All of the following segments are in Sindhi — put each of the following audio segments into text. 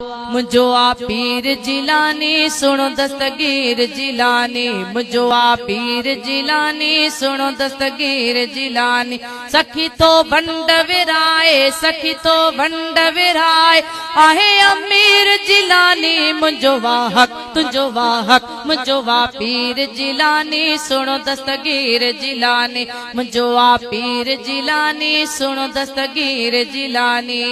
منهنجو آ پير جيلاني سهڻو دستگير جيلاني منهنجو آ پير جيلاني سهڻو دستگير جيلاني سخي ٿو ونڊ ورهائي سخي ٿو ونڊ ورهائي آهي امير جيلاني منهنجو آ حق تنهنجو آ حق منهنجو آ پير جيلاني سهڻو دستگير جيلاني منهنجو آ پير جيلاني سهڻو دستگير جيلاني.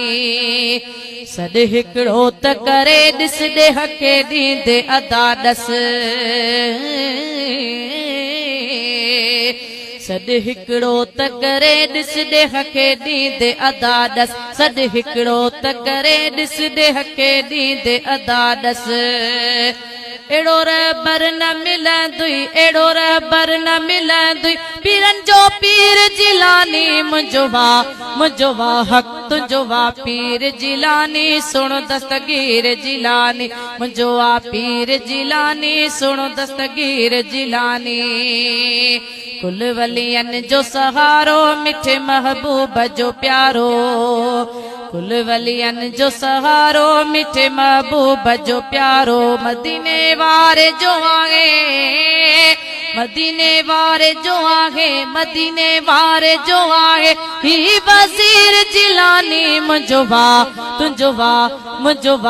سڏ هڪڙو ته ڪري ڏس ڏيهه کي ڏيندي ادا ڏس سڏ هڪڙو ته ڪري ڏس ڏيهه کي ڏيندي ادا ڏس سڏ هڪڙو ته ڪري ڏس ڏيهه کي ڏيندي ادا ڏس اهڙو رهبر نه ملندوئي اهڙو رهبر نه ملندوئي پيرن جو پير جيلاني منهنجو وا منهنجو وا حق تنهنجو وا پير جيلاني سهڻو دستگير جيلاني منهنجو آ پير جيلاني سهڻو دستگير جيلاني ڪل ولين جو سهارو مٺي محبوب جو پيارو ڪل ولين جو سهارو مٺي محبوب جو پيارو مديني واري جو آهي مديني واري جو آهي مديني واري جو آهي هي وزير جيلاني منهنجو وا تنهنجو وا منهنجو وا.